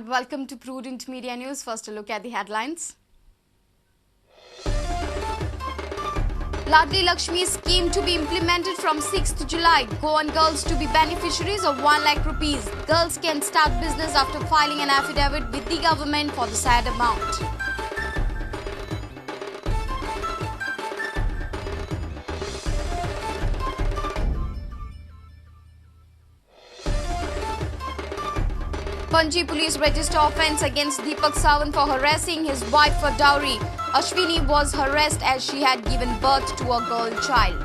Welcome to Prudent Media News. First, a look at the headlines. Ladli Lakshmi scheme to be implemented from 6th July. Goan girls to be beneficiaries of 1 lakh rupees. Girls can start business after filing an affidavit with the government for the said amount. Panji police register offence against Deepak Sawant for harassing his wife for dowry. Ashwini was harassed as she had given birth to a girl child.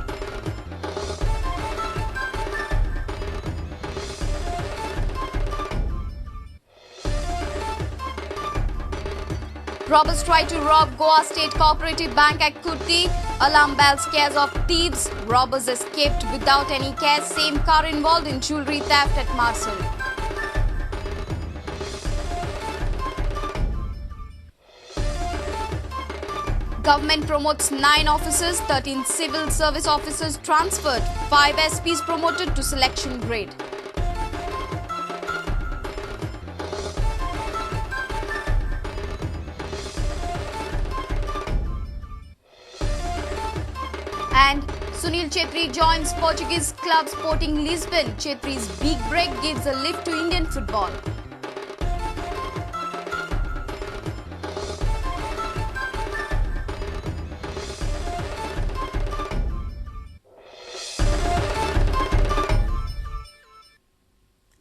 Robbers try to rob Goa State Cooperative Bank at Curti. Alarm bell scares off thieves. Robbers escaped without any cash. Same car involved in jewelry theft at Marcel. Government promotes 9 officers, 13 civil service officers transferred, 5 SPs promoted to selection grade. And Sunil Chhetri joins Portuguese club Sporting Lisbon. Chhetri's big break gives a lift to Indian football.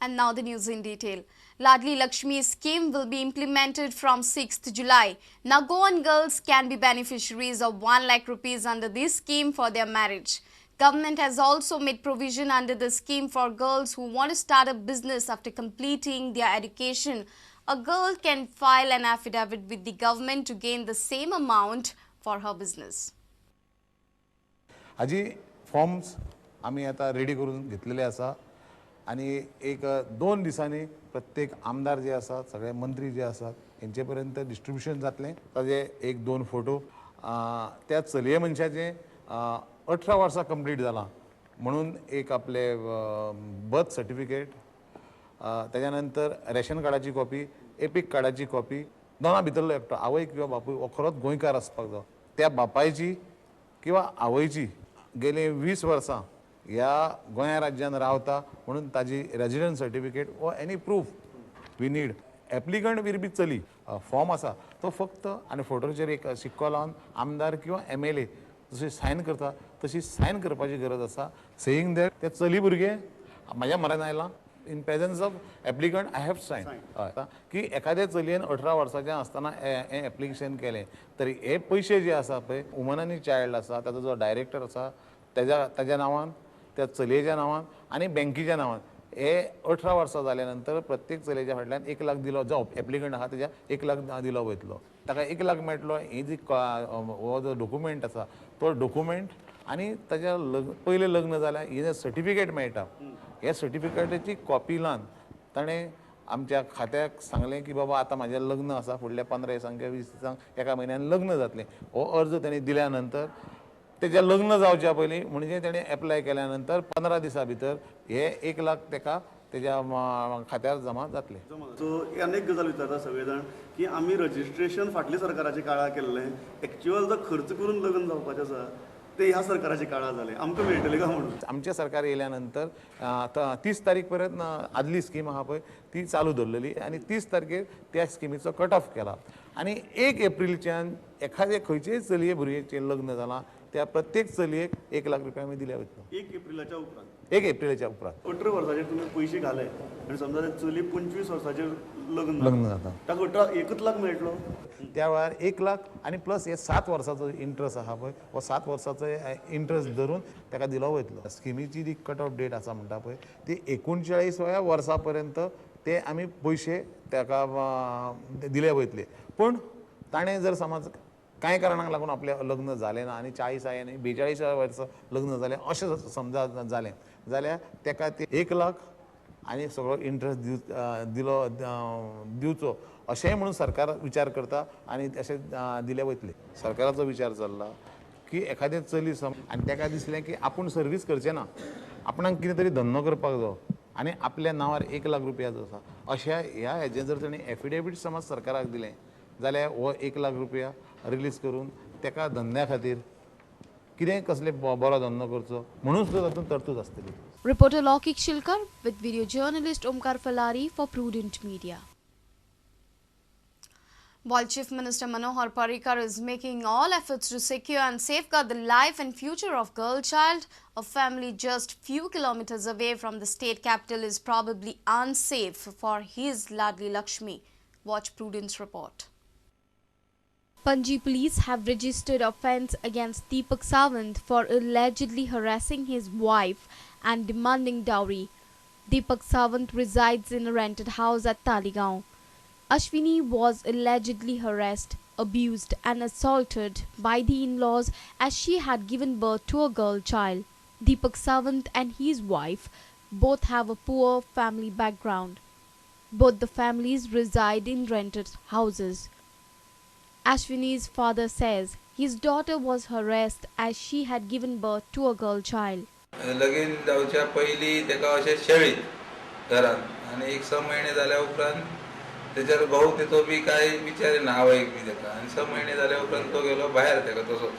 And now the news in detail. Ladli Lakshmi scheme will be implemented from 6th July. Now Goan girls can be beneficiaries of 1 lakh rupees under this scheme for their marriage. Government has also made provision under the scheme for girls who want to start a business after completing their education. A girl can file an affidavit with the government to gain the same amount for her business. Aji forms आमी आता ready करून घेतलेले आसा आनी एक दोन दिसांनी प्रत्येक आमदार जे आसात सगळे मंत्री जे आसात हेंचे पर्यंत डिस्ट्रिब्युशन जातलें. ताजे एक दोन फोटो त्या चलये मनशाचे 18 वर्सां कंप्लीट जालां म्हणून एक आपले बर्थ सर्टिफिकेट, ताज्या नंतर रेशन कार्डाची कॉपी, एपीक कार्डाची कॉपी, दोना भितरलो एकटो आवय किंवा बापूय हो खरोच गोंयकार आसपाक जाय. त्या बापायची किंवा आवयची गेले 20 वर्सां ह्या गोंया राज्यान रावता म्हणून ताजी रेजिडंट सर्टिफिकेट वा any proof we need. Applicant will be चली फॉर्म आसा तो फक्त आनी फोटोचेर एक शिक्को लावन आमदार किंवा MLA जशी सायन करता तशी सायन करपाची गरज आसा. सेईंग that ते चली भुरगें म्हाज्या म्हऱ्यान आयलां in presence of applicant I have sign की एखाद्या चलयेन 18 वर्साचें आसतना हें एप्लिकेशन केलें तरी हे पयशे जे आसा पळय वुमन आनी चायल्ड आसा ताजो जो डायरेक्टर आसा ताज्या नांवान, त्या चलयेच्या नांवान आनी बँकेच्या नांवान हे 18 वर्सां जाल्या नंतर प्रत्येक चलयेच्या फाटल्यान 1 लाख दिलो, जो एप्लिकंट आसा तेज्या 1 लाख दिलो वयतलो, ताका 1 लाख मेळटलो. ही जी हो जो डॉक्युमेंट आसा तो डॉक्युमेंट आनी ताज्या पयलें लग्न जाल्यार ही जे सर्टिफिकेट मेळटा ह्या सर्टिफिकेटाची कॉपी लावन ताणें आमच्या खात्याक सांगलें की बाबा आतां म्हाजें लग्न आसा, फुडल्या 15 दिसांक किंवा 20 दिसांक एका म्हयन्यान लग्न जातलें. हो अर्ज ताणें दिल्या नंतर तेज्या लग्न जावच्या पयलीं म्हणजे तेणें एप्लाय केल्या नंतर 15 दिसां भितर हे 1 लाख तेका तेज्या खात्यार जमा जातले. सो अनेक गजाल विचारता सगळे जाण की आमी रजिस्ट्रेशन फाटल्या सरकाराच्या काळार केल्लें, एक्च्युअल जो खर्च करून लग्न जावपाचें आसा ते ह्या सरकाराच्या काळार जालें, आमकां मेळटलें काय म्हणून? आमचें सरकार येयल्या नंतर 30 तारीख पर्यंत आदली स्कीम आहा पळय ती चालू दवरलेली आनी 30 तारखेर त्या स्किमीचो कट ऑफ केला आनी 1 एप्रिलच्यान एखादे खंयचेय चलये भुरग्याचें लग्न जालां त्या प्रत्येक चलयेक 1 लाख रुपया आमी दिल्या वयतलो. 1 एप्रिलाच्या उपरांत? 1 एप्रिलाच्या उपरांत. 18 वर्साचेर तुमी पयशे घाले आनी समजा चली 25 वर्साचेर लग्न जाता ताका 1 लाख मेळटलो त्या वेळार 1 लाख आनी प्लस हे 7 वर्साचो इंट्रस्ट आहा पळय हो 7 वर्साचो इंट्रस्ट धरून ताका दिलो वयतलो. स्किमीची जी कट ऑफ डेट आसा म्हणटा पळय ती 39व्या वर्सा पर्यंत ते आमी पयशे ताका दिले वयतले. पूण ताणें जर समज कांय कारणांक लागून आपलें लग्न जालें ना आनी 40 आनी 42 वर्सां लग्न जालें अशें समजा जालें जाल्यार ताका ते 1 लाख आनी सगळो इंट्रस्ट दिलो दिवचो अशेंय म्हणून सरकार विचार करता आनी तशें दिले वयतले. सरकाराचो विचार चल्ला की एखादें चली आनी ताका दिसलें की आपूण सर्वीस करचें ना, आपणाक कितें तरी धंदो करपाक जाय आनी आपल्या नांवार 1 लाख रुपया जो आसा अशा ह्या हेजें जर ताणें एफिडेवीट समज सरकाराक दिलें जाल्यार हो 1 लाख रुपया रिलीज करून ताका धंद्या खातीर कितेंय कसले बरो धंदो करचो म्हणून सुद्दां तातूंत तरतूद आसतली. Reporter Laukik Shilkar with video journalist Omkar Falari for Prudent Media. While Chief Minister Manohar Parrikar is making all efforts to secure and safeguard the life and future of girl child, a family just few kilometers away from the state capital is probably unsafe for his Ladli Lakshmi. Watch Prudent's report. Panji police have registered offence against Deepak Sawant for allegedly harassing his wife and demanding dowry. Deepak Sawant resides in a rented house at Taligaon. Ashwini was allegedly harassed, abused and assaulted by the in-laws as she had given birth to a girl child. Deepak Sawant and his wife both have a poor family background. Both the families reside in rented houses. Ashwini's father says his daughter was harassed as she had given birth to a girl child. लगीन जावच्या पयलीं तेका अशें शेळीत घरान आनी एक 6 म्हयने जाल्या उपरांत तेचेर घोव तेचो बी कांय विचारिना आवयक बी तेका आनी 6 म्हयने जाल्या उपरांत तो गेलो भायर तेका तसोच.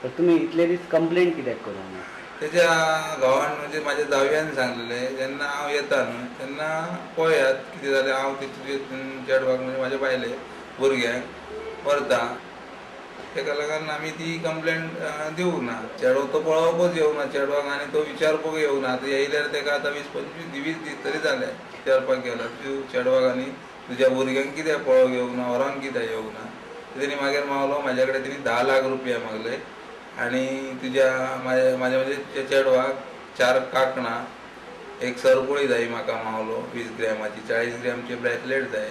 तर तुमी इतले दीस कंप्लेंट कित्याक करूंक ना? तेच्या घोवान म्हणजे म्हाज्या जावयान सांगलेलें जेन्ना हांव येता न्हू तेन्ना पळयात कितें जालें हांव तुजे चेडवाक म्हणजे म्हाज्या बायले भुरग्यांक व्हरता तेका लागून आमी ती कंप्लेंट दिवंक ना. चेडो तो पळोवपच येवना चेडवाक आनी तो विचारपाक येवना. आतां येयल्यार तेका आतां 20-25 दीस तरी जाले विचारपाक गेला तूं चेडवाक आनी तुज्या भुरग्यांक कित्याक पळोवंक येवना व्हरोंक कित्याक येवना. तेणी मागीर मागलो म्हाज्या कडेन तेणी 10 लाख रुपया मागले आनी तुज्या म्हाज्या म्हणजे तुज्या चेडवाक 4 कांकणां एक सरपळी जाय म्हाका मावलो 20 ग्रॅमाची 40 ग्रॅमचे ब्रेसलेट जाय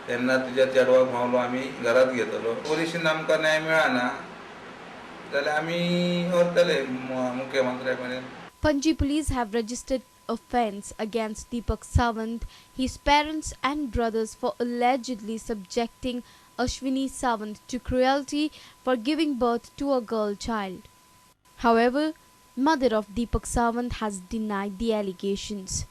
तेन्ना तुज्या चेडवाक मावलो आमी घरांत घेतलो. पुलिशीन आमकां न्याय मेळना जाल्यार आमी व्हरतले मुख्यमंत्र्या मेरेन. Panji police have registered offence against Deepak Sawant, his parents and brothers for allegedly subjecting Ashwini Sawant to cruelty for giving birth to a girl child. However, mother of Deepak Sawant has denied the allegations.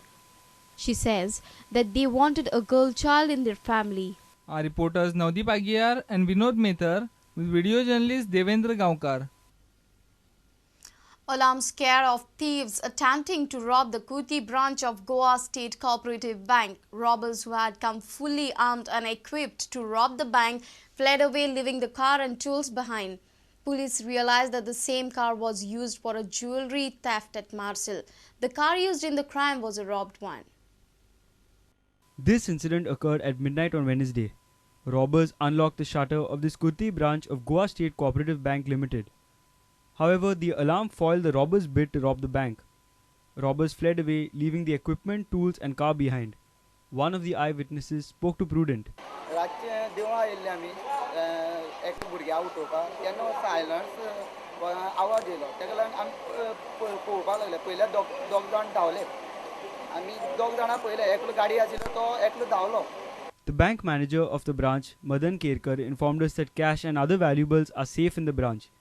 She says that they wanted a girl child in their family. Our reporters Navdeep Aguiar and Vinod Mehtar with video journalist Devendra Gaonkar. Alarm scare of thieves attempting to rob the Kuti branch of Goa State Cooperative Bank. Robbers who had come fully armed and equipped to rob the bank fled away, leaving the car and tools behind. Police realized that the same car was used for a jewelry theft at Marcel. The car used in the crime was a robbed one. This incident occurred at midnight on Wednesday. Robbers unlocked the shutter of this Kurti branch of Goa State Cooperative Bank Limited. However, the alarm foiled the robbers' bid to rob the bank. Robbers fled away, leaving the equipment, tools and car behind. One of the eyewitnesses spoke to Prudent. The bank manager of the branch, Madan Kerkar, informed us that cash and other valuables are safe in the branch.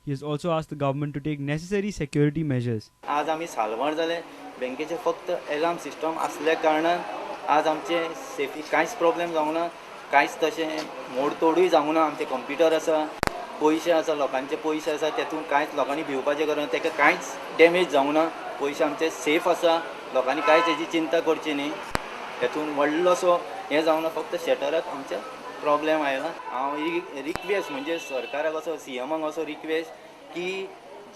He has also asked the government to take necessary security measures. आज आमी साल्वार जाले बँकेचे फक्त alarm system असल्या कारणान आज आमचे safety कांयच प्रॉब्लेम जावंक ना, कांयच तशें मोडतोडूय जावंक ना. आमचे कंप्युटर आसा, पयशे आसा, लोकांचे पयशे आसा, तेतून कांयच लोकांनी भिवपाचें गरज ना, तेका कांयच डॅमेज जावंक ना, पयशे आमचे सेफ आसा, लोकांनी कांयच हेजी चिंता करची न्ही. हेतून व्हडलोसो हें जावंक ना, फक्त शटराक आमच्या प्रॉब्लेम आयला. हांव रिक्वेस्ट म्हणजे सरकाराक असो सीएमाक असो रिक्वेस्ट की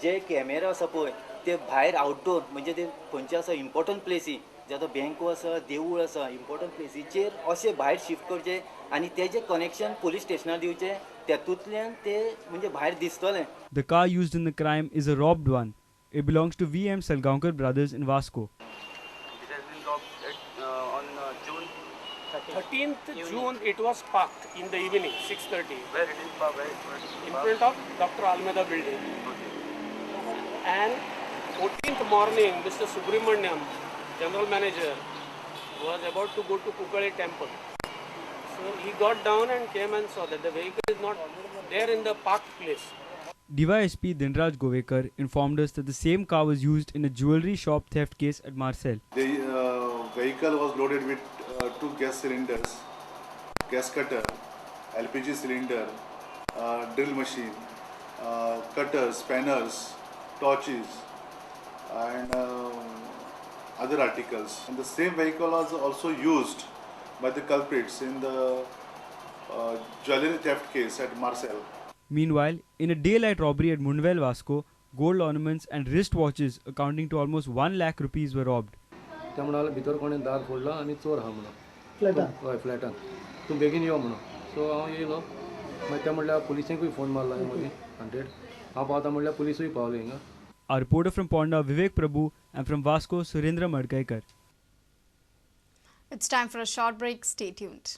जे कॅमेरा आसा पळय ते भायर आउटडोर म्हणजे ते खंयचे आसा इम्पोर्टंट प्लेसी, जे आतां बँको आसा, देवूळ आसा, इम्पोर्टंट प्लेसीचेर अशें भायर शिफ्ट करचें आनी तेजें कनेक्शन पुलीस स्टेशनार दिवचें, तेतूंतल्यान ते म्हणजे भायर दिसतलें. The car used in the crime is a robbed one. It belongs to V.M. Salgaonkar brothers in Vasco. It has been robbed at, on June 13th June. It was parked in the evening, 6:30. Where it is parked? Where it was In front of Dr. Almeida building. Okay. And 14th morning, Mr. Subramaniam, general manager, was about to go to Kukale temple. So he got down and came and saw that the vehicle is not there in the parked place. DYSP Dinraj Govekar informed us that the same car was used in a jewelry shop theft case at Marcel. They Vehicle was loaded with 2 gas cylinders, gas cutter, LPG cylinder, drill machine, cutters, spanners, torches and other articles. And the same vehicle was also used by the culprits in the jewellery theft case at Marcel. Meanwhile, in a daylight robbery at Mundvel Vasco, gold ornaments and wristwatches accounting to almost 1 lakh rupees were robbed. ते म्हणाले भितर कोणें दार फोडला आनी चोर आहा म्हणून फ्लॅटान, हय फ्लॅटान, तूं बेगीन यो म्हणून. सो हांव येयलो, मागीर ते म्हणल्यार पुलिसेकूय फोन मारला मदीं 100. हांव पावता म्हणल्यार पुलिसूय पावले हिंगा. Our reporter from Ponda, Vivek Prabhu, and from Vasco, Surendra Madkaikar. It's time for a short break. Stay tuned.